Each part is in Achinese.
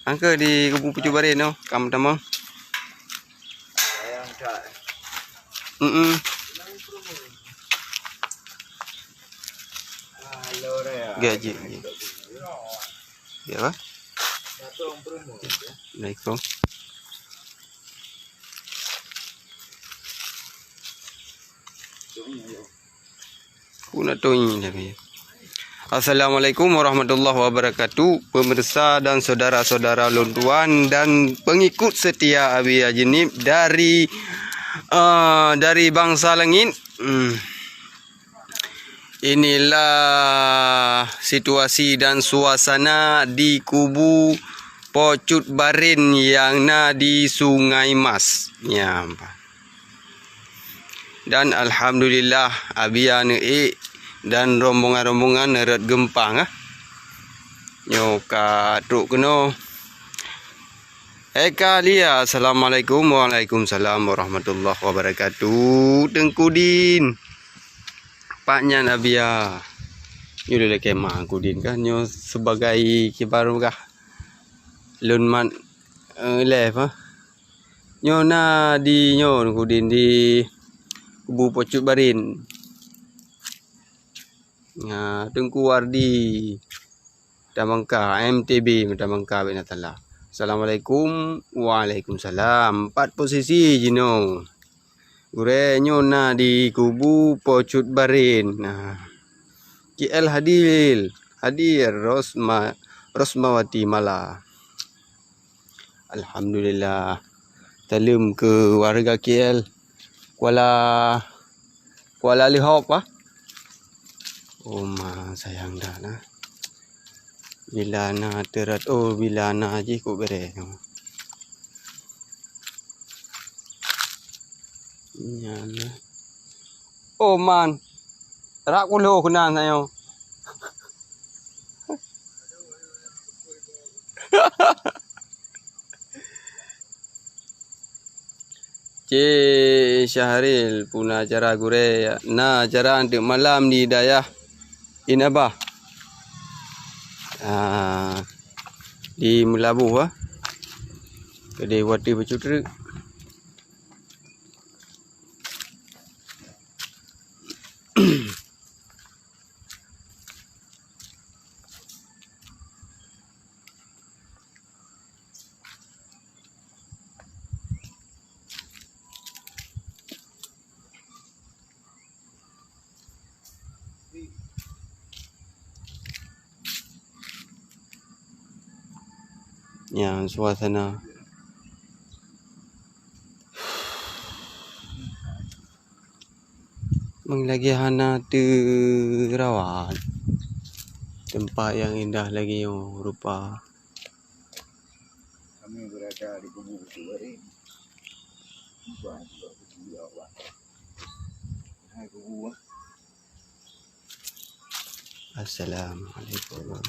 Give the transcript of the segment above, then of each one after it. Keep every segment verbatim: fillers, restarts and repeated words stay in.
Angka di kubu pucuk bareh noh, kam tamong. Mm-mm. Gak ji. Ya apa? Assalamualaikum. Puna tunyi tapi. Assalamualaikum warahmatullahi wabarakatuh. Pemirsa dan saudara-saudara lôn tuan dan pengikut setia Abi Haji Nip dari, eh, dari Bangsa Langit. Hmm. Inilah situasi dan suasana di kubu Po Cut Barin yang na di Sungai Mas. Nyan. Dan alhamdulillah, Abi neuék dan rombongan-rombongan rot geumpang, ah. Nyoe ka trok keunoe. Eka Lia, assalamualaikum. Waalaikumsalam warahmatullahi wabarakatuh. Teungku Din. Pak nyan Abi. Nyoe lé kemah Teungku Din kah? Nyoe sebagai kiban kah? Lôn mat, eh, lé, ah. Nyoe na di nyoe Teungku Din di kubu Po Cut Barin. Nyan, Teungku Wardi Tamangka, M T B Tamangka bak na tala. Assalamualaikum. Waalaikumsalam. Pat posisi jinoe. Gurée nyoe na di kubu Po Cut Barin. Nah. K L hadir. Hadir Rosma-, Rosmawati Mala. Alhamdulillah. Saleuem keu warga K L. Kuala, Kuala Leuhop, ah. Oh, ma sayang dah nah. Bila na teurat, oh, bila na jih kok bereh. Nyan. Oh, man. Rak kulo keunan sayo. Cik Syahril, puna acara gurée, na acara anteuk malam di dayah Inabah. Ah, di Meulaboh, ah. Keudeh watèe beucutreuk. Nyan suasana. Meunyoe lagèe hana teurawat, teumpat nyang indah lagèe nyoe rupa. Kami berada di kubu Kutu Barin. Bukan juga kubu Allah. Hai kubu, ah. Assalamualaikum.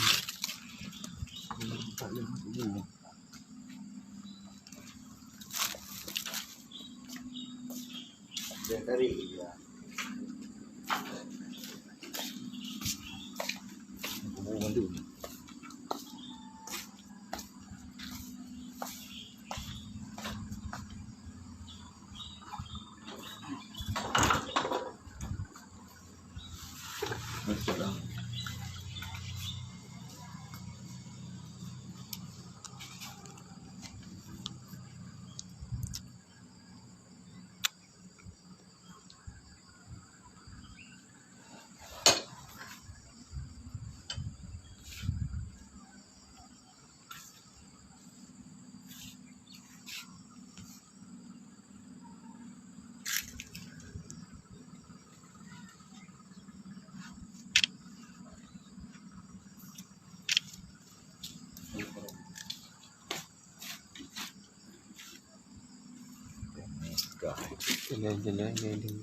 Jalan-jalan, jalan.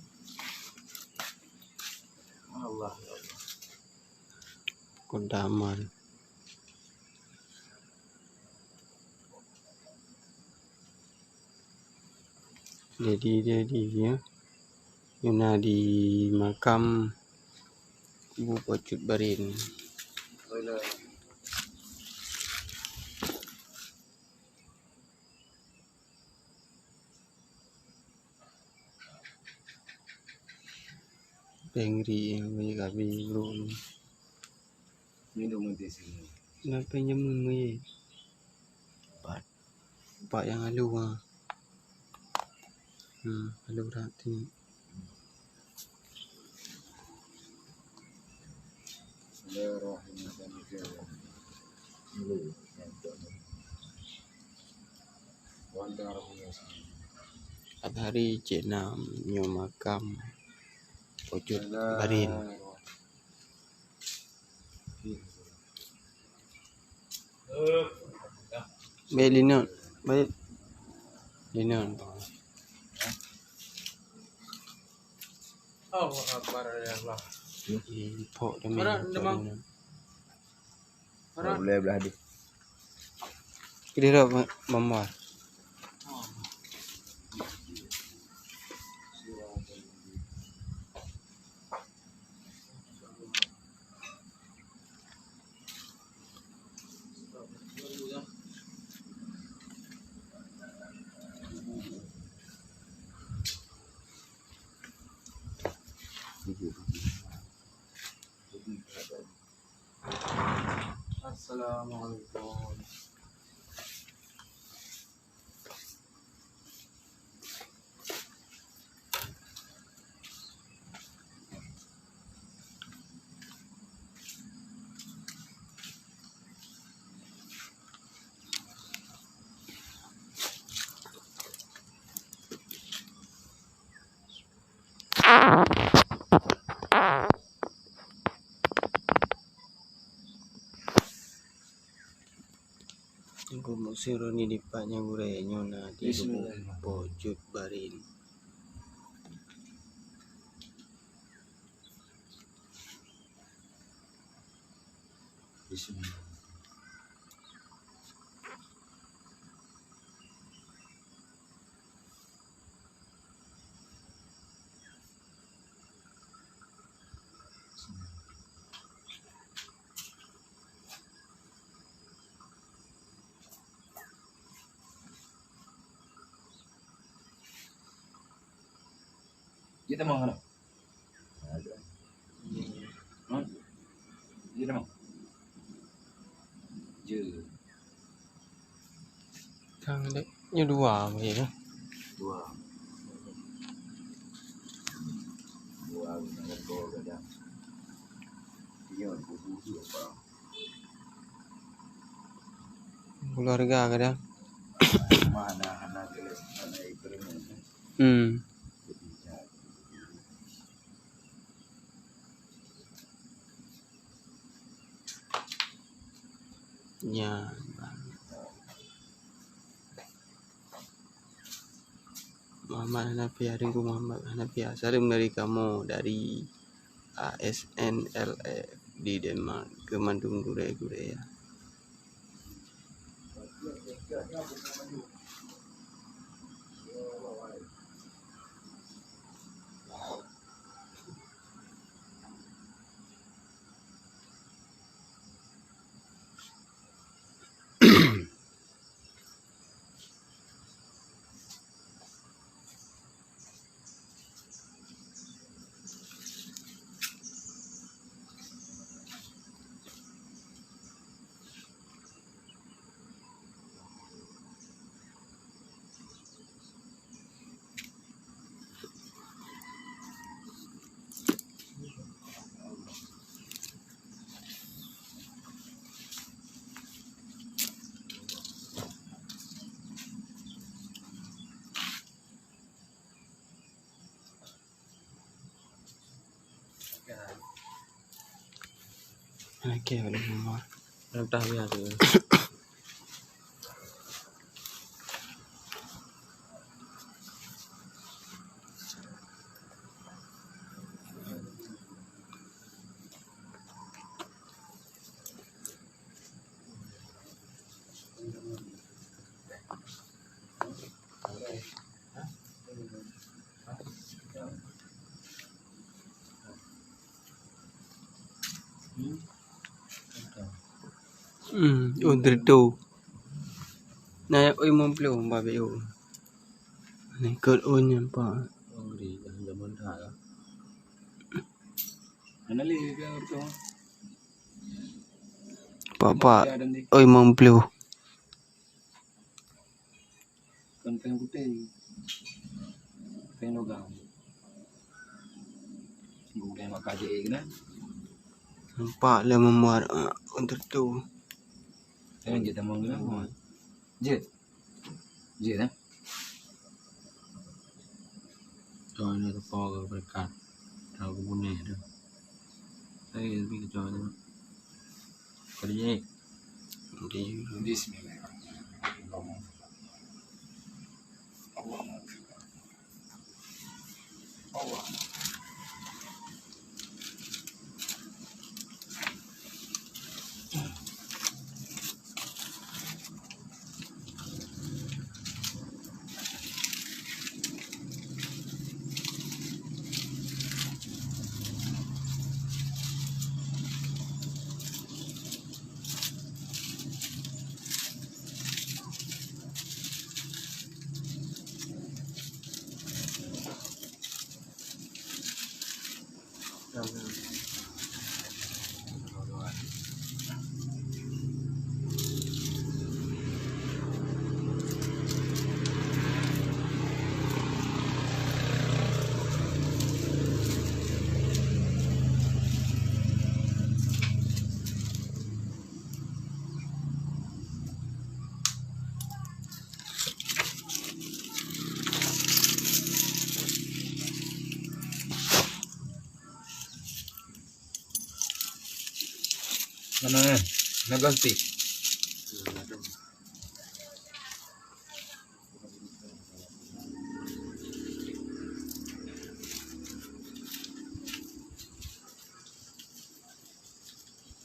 Allah, ya Allah. Kuntaman. Jadi, jadi, ya. Nyoe na di makam Kubu Po Cut Barin. Pengri yang banyak kami bro ni. Minum nanti sini. Nak pinjam ni. Empat. Empat yang alu ha. Hmm, alu dah tengok. Athari cek nam nyoe makam Ujud Barin. Baik, Linot. Baik. Linot. Allahu Akbar, ya Allah. Ih, pok demi Linot. Baru boleh belah deh. Kira dah mamar. Assalamualaikum. Geumuseuh droeneuh dipat nyan gurée, nyoe na di lubuk Ujud Barin. Bismillah. Jeuet tamong keunoe. Hmm? Jeuet tamong. Jeuet. Kang dek, nyoe dua mungkin, eh. Dua. Dua, dua, dua, dua. Nyoe kubu tu apa? Keluarga kadang. Mana hana geles, hana ikrim. Hmm. Ya. Muhammad Hanafiah, Teungku Muhammad Hanafiah. Saleuem dari kamoe, dari A S N L F di Denmark. Keu mandum gurée-gurée, ya. Oke, udah nomor. Entah ya tu. Hmm, oh, deudu. Nah, oi, mumplo, ba B O. Ni kot oi, nyampa. Oh, di zaman dah lah. Mana lé dia tu? Pak, pak. Oi, lima puluh. Kon péng putéh. Péng logam. Bukan makan je kena. Nampak lah memuat, ah, untuk tu. Jangan je tamong kena. Je. Jeuet, eh? Cok nyoe teupo keu beureukat. Tahu keu bunoe tu. Saya lebih keu cok nyoe. Kerja. Bismillahirrahmanirrahim. Mana, eh? Naga stik.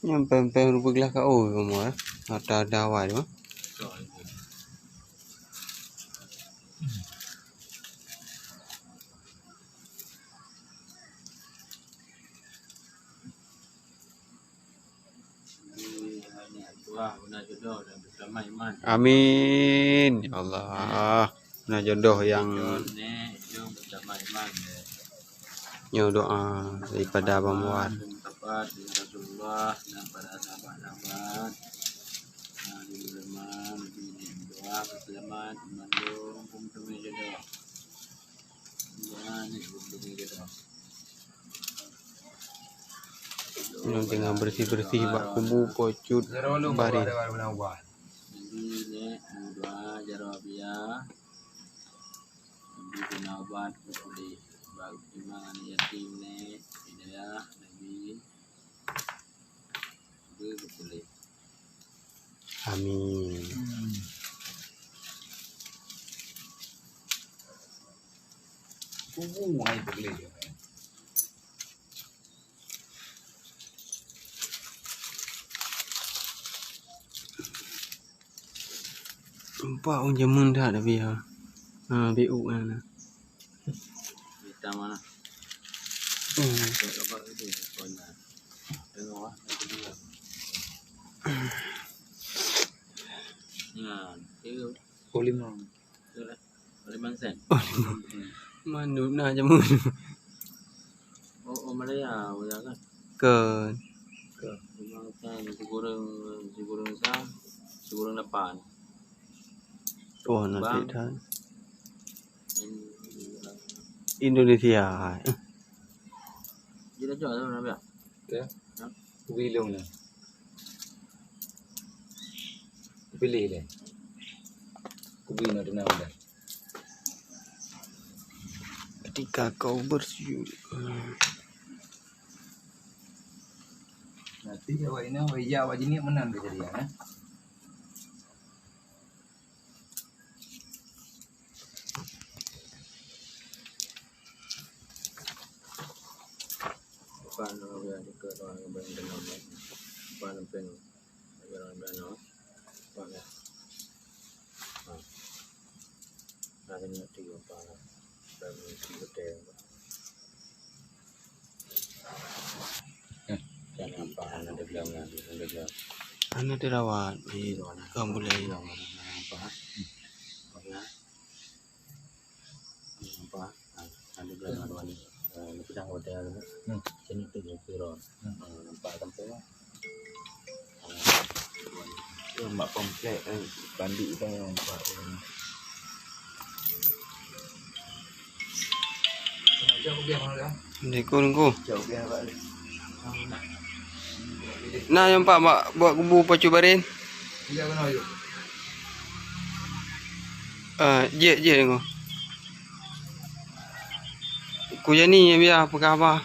Nyang péng-péng rubah glah ka, oh, kamoe, eh. Ata dawai tu. Amin, ya Allah. Nah, jodoh yang nyoe doa daripada Bang Muar. Nyoe teungoh beureuséh-beureuséh bak kubu Po Cut Bareh. Jadi, nek meudoa jaroe biya, Nabi keunoe ubat, bak iman yatim, nek hidayah, Nabi. Amin. Nampak ureueng jameun that, tapi, ha. Ha, B U kan. Hitam mana? Hmm. Tengok, ah, yang kedua. Nah, itu. Oh, lima. Itu lah. Lima sen. Oh, lima. Hmm. Manuk na jameun. Oh, oh, Malaya, oh, ya kan? Kon. Kon. Lima sen, sigureueng, sigureueng sa, sigureueng lapan. Oh, nanti dah. Indonesia. Dia dah jual dalam biar. Ya. Ha? Kubi lôn nyoe. Kupilih lé. Kubi nyoe teunang dah. Ketika kau bersyukur. Nanti awak ini, awak ija, awak jinik meunan kejadian, eh. Hana dirawat, eh, ka bulèe. Peudang watèe nyan. Hmm. Sini tu je turun. Hmm. Ah, nampak kampung lah. Ah, tu mak komplek, eh, bandit tu yang nampak tu. Assalamualaikum, Teungku. Na nyang pat bak, bak kubu Pacu Baren? Ah, jeuet, jeuet, Teungku. Ku jadi ya, biar apa khabar?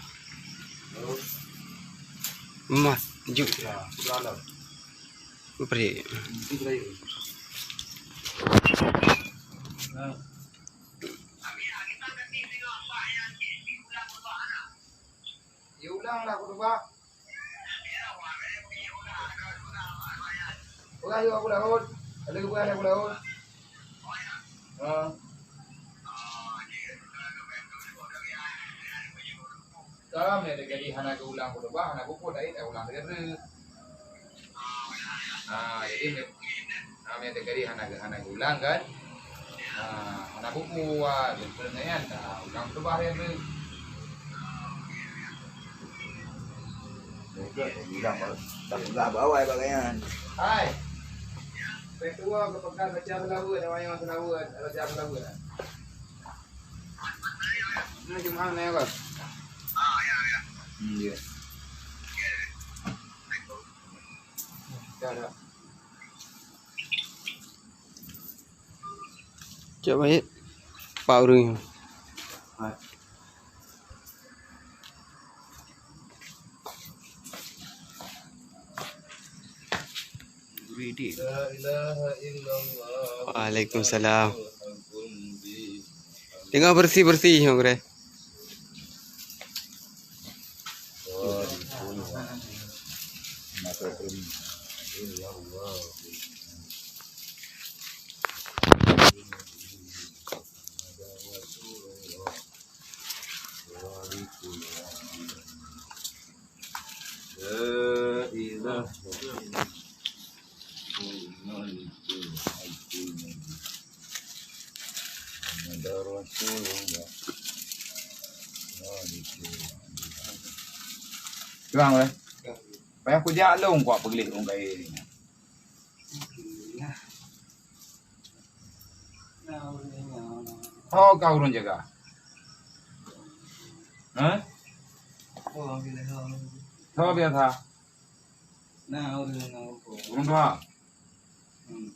Mas, jeuet. Beri. Diulang lah khutbah. Peugah yue Abu Laôt. Ada geupeugah lé Abu Laôt. Ha. Ka meuteujadi hana geuulang khutbah, hana buku, dak ulang lagèe treuk. Ah, jadi meuteujadi hana, hana geulang kan? Ah, hana buku, ah, jadi peunyan, ah, ulang khutbah lagèe treuk. Ulang, tak peugah bak awai bak nyan. Hai. Ketua geupeugah baca seulaweuet, awai seulaweuet, baca seulaweuet. Ini jemaah naik, Bang. Hmm, iya. Dah, dah. Cok baik. Pak ureueng. Hai. Waalaikumsalam. Tengah bersih-bersih, Bro. Kurang lé. Payah kujak lôn kuat peugleh ureueng kaya nyan. Ho ka ureueng jaga? Hah? Ho biasa. Ureueng tuha? Hmm.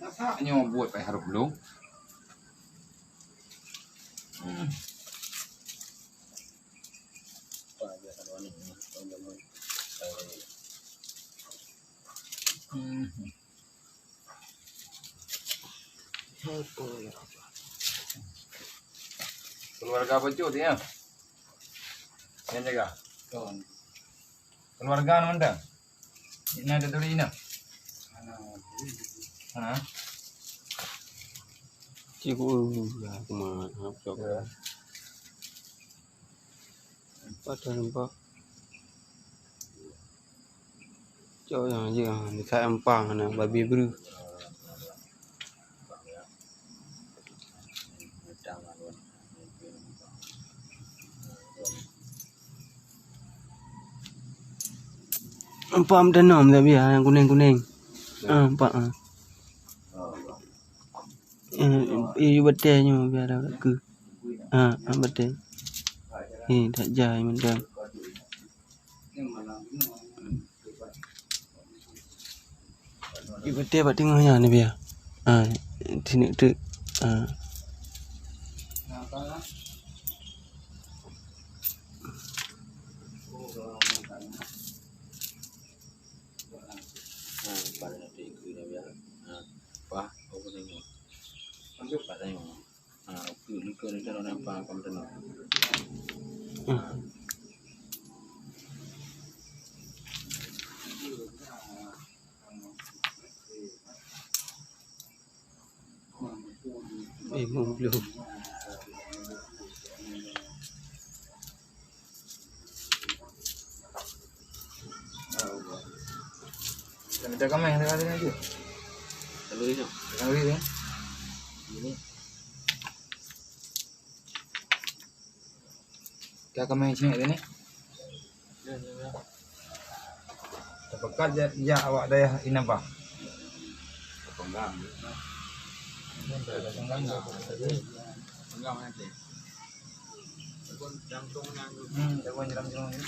Masa nyoe buet payah harôh lôn? Hmm. Keluarga bacut ya. Yang jaga. Keluarga mana? Ini ada duri ini. Hana. Cikgu lah kemana? Ya. Padahal nampak. Cok nyang jeuet, ah, ni ka empang na babi breuh. Empang meudanom tapi, ah, nyang kuning-kuning. Ah, empang, ah. Eh, eh, batèe nyoe biar ada ke. Ah, ah, batèe. Eh, tak jai mantap. Di batèe bak teungoh nyan, Nabi, ya. Ah, sini tu. Ah. Eh, belum. Dah minta kamera, dah ada lagi. Lalu ni. Lalu ni. Ka kameng cingak tadi ni. Tapeukat jak, jak awak dayah Inabah. Penggang. Penggang nanti. Hmm, daun jalan-jalan ni.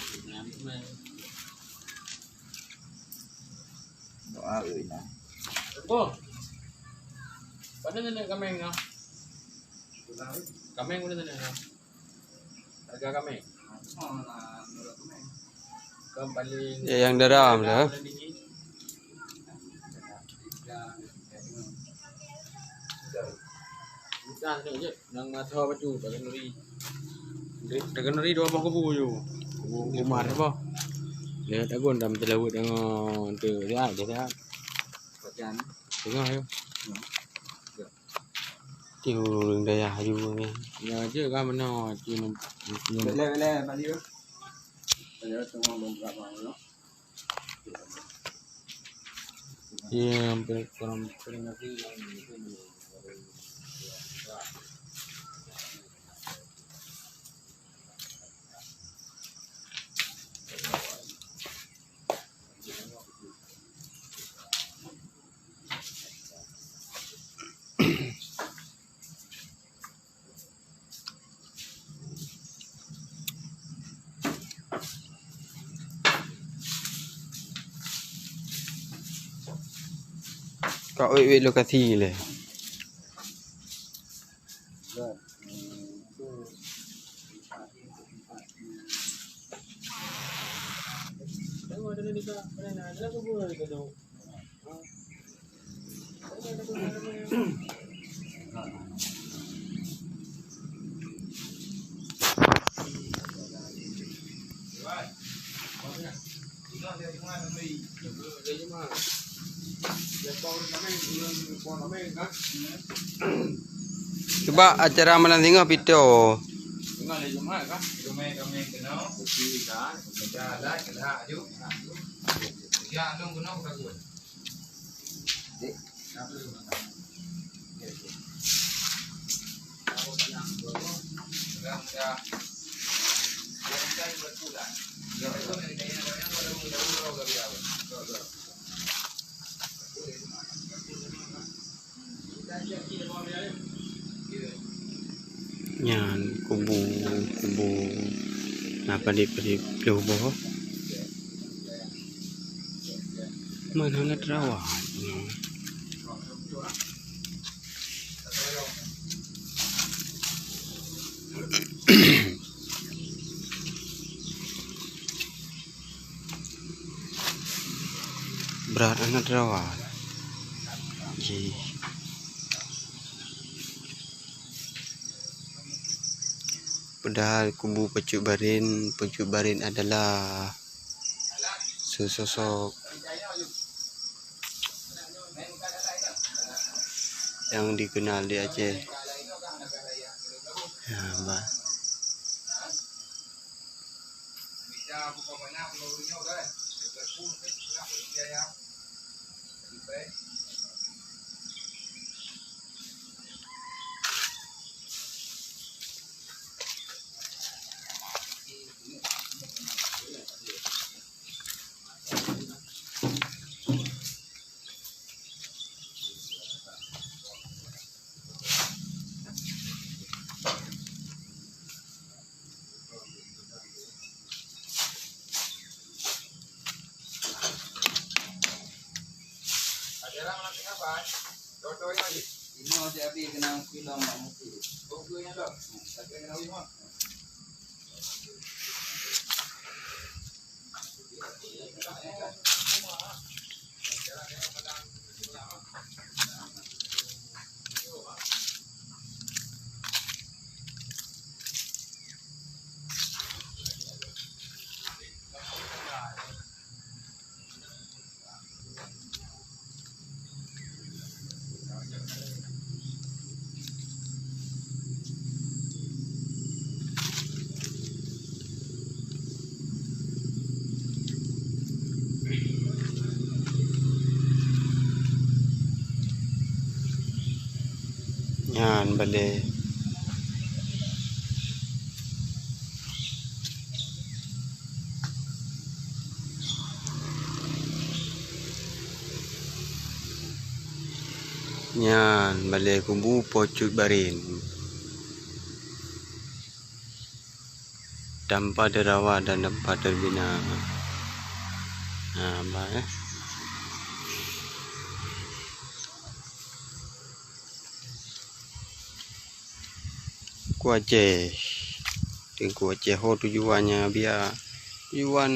Doa euy nah. Boh. Pada nenek kameng nah. Kameng pada nenek nah. Harga kameng. Kan paling. Ya, yang dalam lah. Paling tinggi. Mudah tu je. Nang masa baju, tak kena ri. Tak kena ri dua boh kubu je. Kubu Umar apa? Dia tak guna dalam telawut dengan tu. Dia, dia, dia. Pajan. Tengah ya. Ti ureueng dayah aju ni. Ya je kan mana ti. Boleh, boleh, balik. Boleh tengok belum berapa. Iya, hampir kurang, kurang lebih yang itu. Ka wék-wék lokasi lé. Cuba acara malam singoh pito. Nyan kubu, kubu na padit-padit ploh boh. Man hana teurawat. Brat hana teurawat. Jih. Padahal kubu Pacut Barin, Pacut Barin adalah sesosok yang dikenal di Aceh. Ya, bah. Nyan balée. Nyan balée kubu Po Cut Barén. Tanpa dirawat dan tanpa dibina. Nah, bah, eh. Teungku Aceh. Teungku Aceh ho tujuannya biar tujuan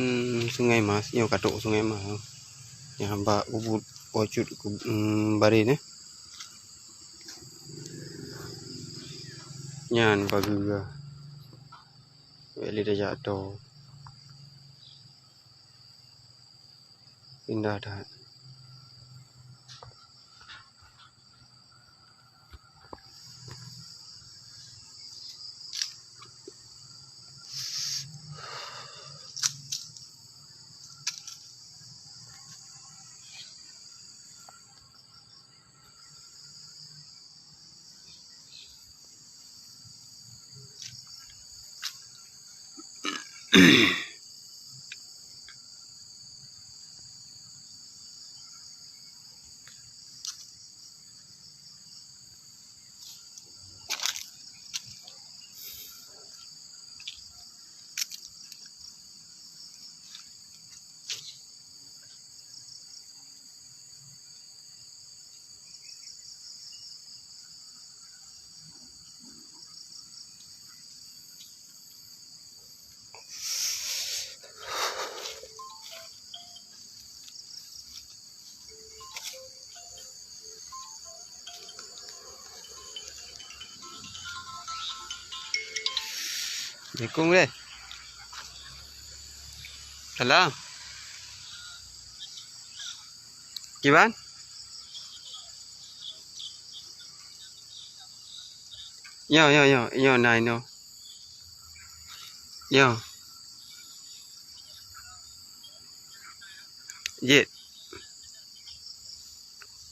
Sungai Mas, nyoe katok Sungai Mas. Nyang bak ubit Po Cut, em, Barén, eh. Nyan pageue. Wék lé tajak tô. Indah that. Assalamualaikum deh. Salam. Kiban? Yo, yo, yo, yo, na inoe. Yo. Jeuet.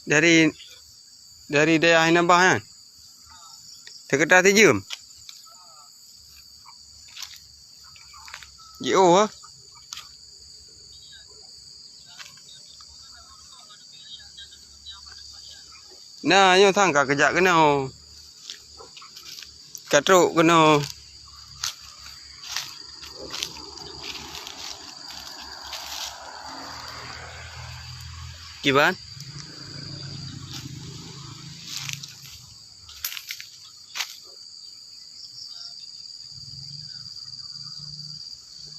Dari, dari dayah inan bah nyan. Seukeuta sijeuem. Jiôh, eh. Na, nyoe sang ka keujak keunoe. Ka trok keunoe. Kiban?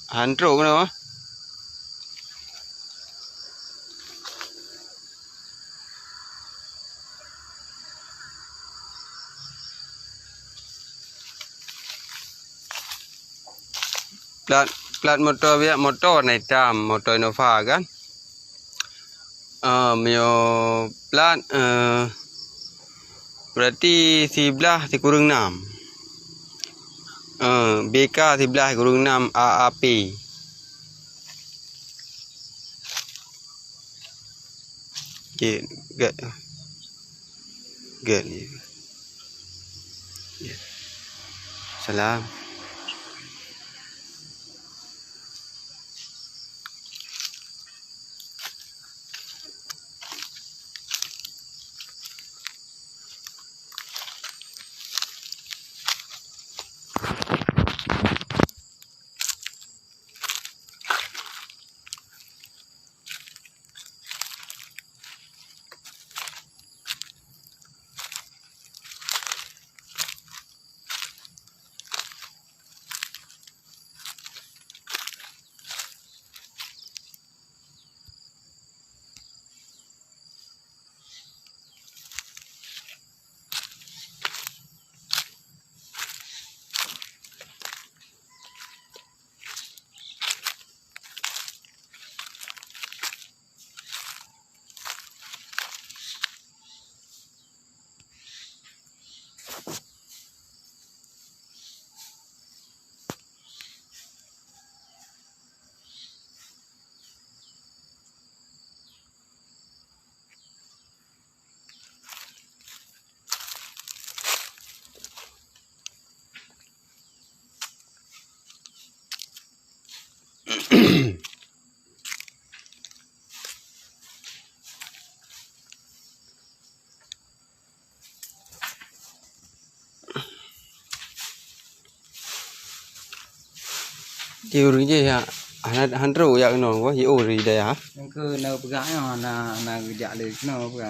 Han trok keunoe. Plat, plat moto biasa, moto na itam, moto Innova kan. Ah, meunyoe plat, eh, berarti siblaih sikureueng nam. Eh, B K siblaih sikureueng nam A A P. Oke, gèt. Gèt. Salam. Ti ureueng jih ya, hana, hana trok jak keunoe, wah, jiôh dari dayah. Nyang keu na peugah nyoe, na, na geujak lé keunoe peugah.